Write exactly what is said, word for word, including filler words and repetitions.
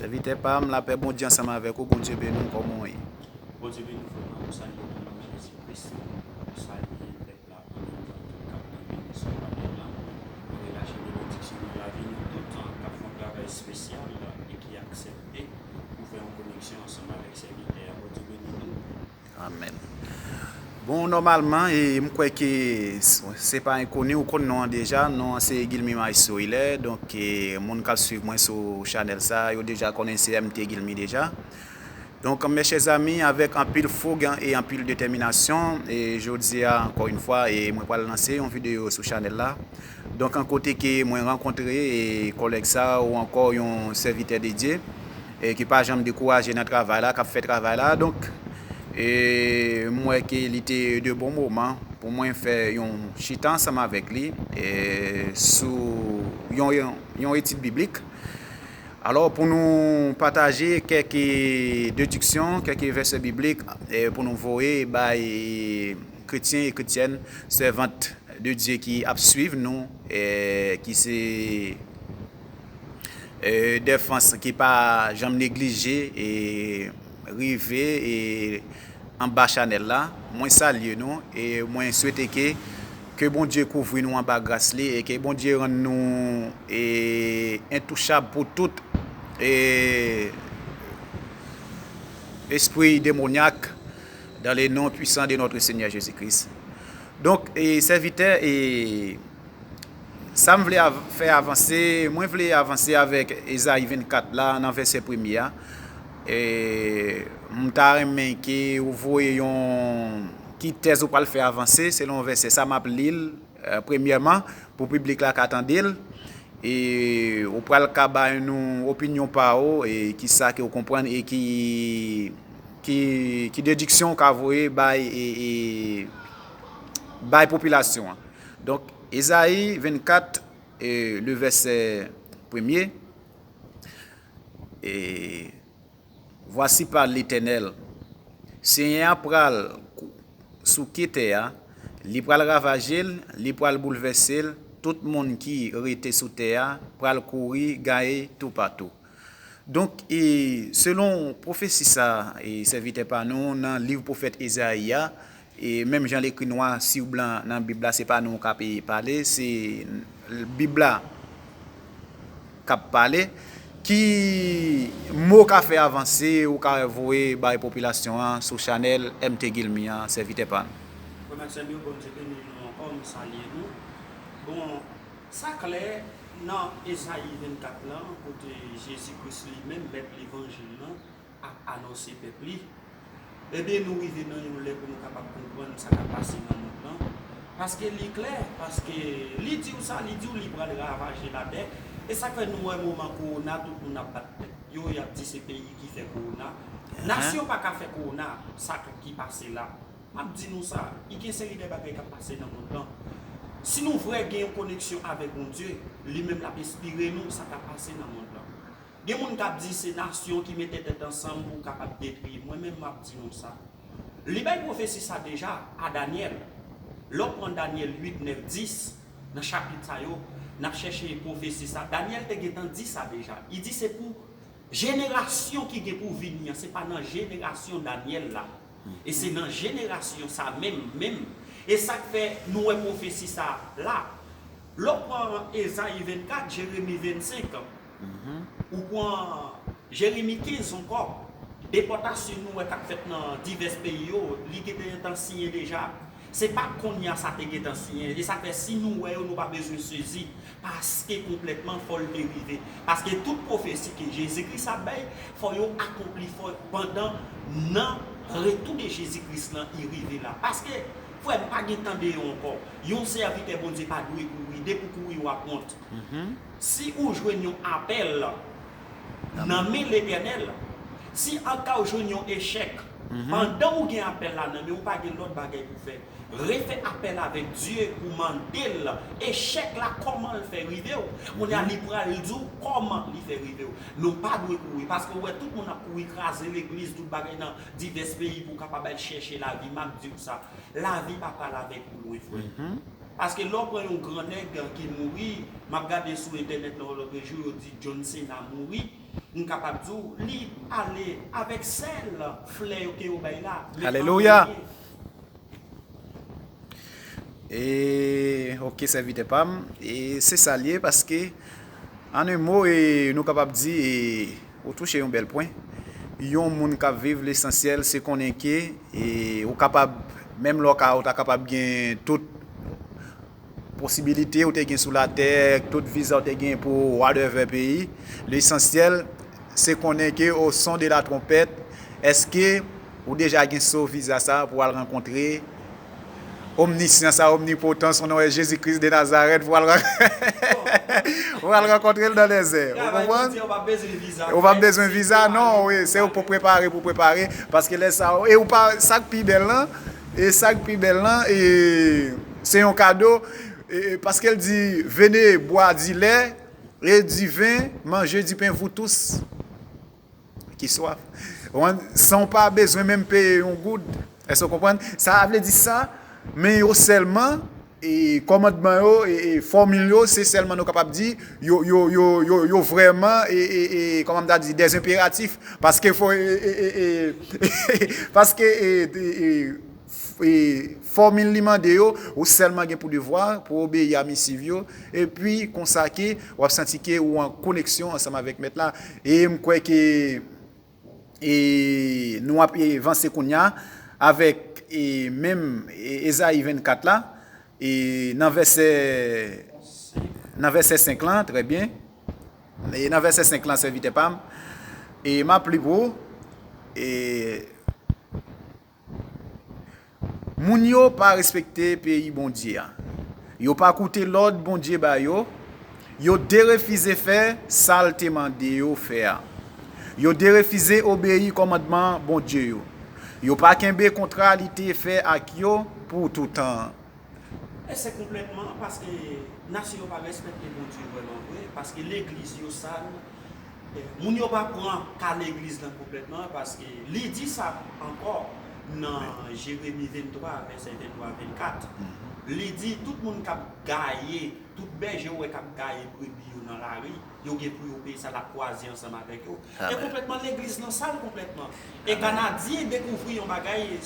Sèvitè pa m, lapè Bondye ansanm avèk ou, Bondye beni w, kòman w ye? Bondye beni w, frè pa m, ou salye nan non Jezi Kris, ou salye pèp la, an menm tan tou k ap tande leson patèl la. Mwen relache benediksyon nan lavi nou tout, k ap fè yon travay espesyal e ki aksepte pou fè yon koneksyon ansanm avèk sèvitè a. Bondye beni nou. Amèn. Bon, nòmalman, e, m kwè ke s- se pa enkoni, ou konn non an deja. Non an se Guilmy Maestro Hilaire. Donk, e, moun k ap swiv mwen sou chanèl sa, yo deja konnen se M T Guilmy deja. Donk, mes chers amis, avèk anpil foug e anpil detèminasyon, e jodi a, ankò yon fwa, e mwen pral lanse yon videyo sou chanèl la. Donk, an kote ke mwen rankontre, e, kòlèg sa, ou ankò yon sèvitè de Dye, e ki pa janm dekouraje nan travay la, k ap fè travay la. Donk, e, m wè ke li te de bon moman pou mwen fè yon chita ansanm avèk li, e, sou yon, yon, yon etid biblik. Alò, pou nou pataje kèk dediksyon, kèk vèsè biblik, e, pou nou voye bay kretyen e kretyèn, sèvant de Dye ki ap swiv nou, e, ki se, e, defans ki pa janm neglije, e, rive, e, anba chanèl la. Mwen salye nou e mwen swete ke, ke Bondye kouvri nou anba gras li e ke Bondye rann nou, e, entouchab pou tout, e, espri demonyak dans le nom puissant de notre Seigneur Jésus-Christ. Donk, e, sèvitè, e, sa m vle av- fè avanse, mwen vle avanse avèk Ezayi vennkat la, nan vèsè premye a. E, m ta renmen ke ou voye yon, ki tèz ou pral fè avanse selon vèsè sa, m ap li l, e, premyèman, pou piblik la ka tande l. E ou pral ka bay nou opinyon pa ou, e ki sa ke ou konprann e ki, ki, ki dediksyon ou ka voye bay, e, e, bay popilasyon an. Donk, Ezayi vennkat, e, le vèsè premye, e, Voici parle l'Éternel. Senyè a pral kou- souke tè a, li pral ravaje l, li pral boulvèse l, tout moun ki rete sou tè a pral kouri gaye toupatou. Donk, e, selon pwofesi sa, e, sèvitè pa nou nan liv pwofèt Ezayi a, e menm jan l ekri nwa sou blan nan Bib la, se pa nou k ap, e, pale, se Bib la k ap pale. Ki mo ka fè avanse ou ka voye bay popilasyon an sou chanèl M T Guilmy an, sèvitè pa nou? Frè m ak sè m yo, Bondye beni nou ankò, m salye nou. Bon, sa klè nan Ezayi vennkat lan, kote Jezi Kris li menm, mèt levanjil lan, ap anonse pèp li. Ebyen, nou rive nan yon lè pou nou kapab konprann sa k ap pase nan mond lan. Paske li klè, paske li di w sa, li di w li pral ravaje latè. E sa k fè nou wè moman kowona, tout moun ap bat tèt yo, y ap di se peyi ki fè kowona. Nasyon pa ka fè kowona, sa k- ki pase la. M ap di nou sa, i gen seri de bagay k ap pase nan mond lan. Si nou vre gen yon koneksyon avèk Bondye, li menm l ap enspire nou sa k ap pase nan mond lan. Gen moun k ap di se nasyon ki mete tèt ansanm pou kapab detwi. Mwen menm, m ap di nou sa. Li bay pwofesi sa deja a Danyèl. Lè w pran Danyèl uit, nèf, dis, nan chapit sa yo, n ap chèche pwofesi sa. Danyèl te gentan di sa deja. Li di se pou jenerasyon ki gen pou vini an, se pa nan jenerasyon Danyèl la. E se nan jenerasyon sa menm, menm. E sa k fè nou wè pwofesi sa la. Lè w pran Ezayi vennkat, Jeremi vennsenk, ou pran Jeremi kenz ankò, depòtasyon nou wè k ap fèt nan divès peyi yo, li gentan siyen deja. Se pa kounye a sa te gentan siyen. E sa k fè si nou wè yo, nou pa bezwen sezi. Paske konplètman, fò l te rive. Paske tout pwofesi ke Jezi Kris ap bay, fò yo akonpli, fò pandan nan retou de Jezi Kris lan, li rive la. Paske, frè m, pa gen tan deyò ankò. Yon sèvitè Bondye pa dwe kouri. Depi w kouri, w ap wont. Si ou jwenn yon apèl nan men Letènèl, si anka w jwenn yon echèk, pandan ou gen apèl la nan men w, pa gen lòt bagay pou fè. Refè apèl avèk Dye pou mande l echèk la, kòman l fè rive w. Kounye a, li pral di w kòman li fè rive w. Men w pa dwe kouri, paske w wè tout moun ap kouri kraze legliz, tout bagay nan divès peyi pou w kapab al chèche lavi. M ap di w sa, lavi pa pral avèk ou lwen, frè. Paske lè w pran yon gran nèg ki mouri, m ap gade sou entènèt lan lòtrejou, yo di John Cena mouri. m kapab di w, li ale avèk sèl flè yo ke yo bay la. Men Alelouya. Ann premye, E, ok, sèvitè pa m. E se sa l ye, paske, an en mo, e, nou kapab di, e, ou touche yon bèl pwen. Yon moun k ap viv, lesansyèl, se konnen ke, e, ou kapab, menm lè w ka, ou ta kapab gen tout posibilite ou te gen sou latè, tout viza ou te gen pou whatever peyi. Lesansyèl, se konnen ke au son de la trompette, èske ou deja gen so viza sa pou al rankontre omnisyan sa, omnipotan, son non è Jezi Kris de Nazarèt, pou al, pou al rankontre l nan dezè. Ou konprann? Ou pa bezwen viza, non, wi, se ou pou prepare, pou prepare, paske lè sa, e ou pa, sa k pi bèl lan, e sa k pi bèl lan, e se yon kado, e, paske l di, venez boire du lait et du vin, mangez du pain vous tous qui soif. Ou konprann? San w pa bezwen menm peye yon goud. Èske w konprann? Sa vle di sa, men yo sèlman, e kòmandman yo, e, e fòmil yo, se sèlman nou kapab di, yo, yo, yo, yo, yo vrèman, e, e, e, kòman m ta di, des impératifs. Paske fò, e, e, e, e, paske, e, e, e, e, fòmil li mande yo, ou sèlman gen pou devwa pou obeyi a misiv yo, epi konsa ke w ap santi ke ou an koneksyon ansanm avèk Mèt la. E m kwè ke, e, nou ap, e, vanse kounye a avèk, e, menm, e, Ezayi vennkat la, e, nan vèsè, nan vèsè senk lan, trè byen. E nan vèsè senk lan, sèvitè pa m, e m ap li pou ou, e, moun yo pa respekte peyi Bondye a. Yo pa koute lòd Bondye ba yo. Yo derefize fè sa l te mande yo fè a. Yo derefize obeyi kòmandman Bondye yo. Yo pa kenbe kontra li te fè ak yo pou toutan an. E se konplètman paske nasyon yo pa respekte Bondye vrèman vre, paske legliz yo sal. E, moun yo pa pran ka legliz lan konplètman, paske li di sa ankò nan Jeremi venntwa, vèsè venntwa, vennkat. Li di, tout moun k ap gaye, tout bèje ou wè k ap gaye brebi yo nan lari, yo gen pou yo peye sa, l ap kwaze ansanm avèk yo. E konplètman, legliz lan sal konplètman. E Kanadyen dekouvri yon bagay,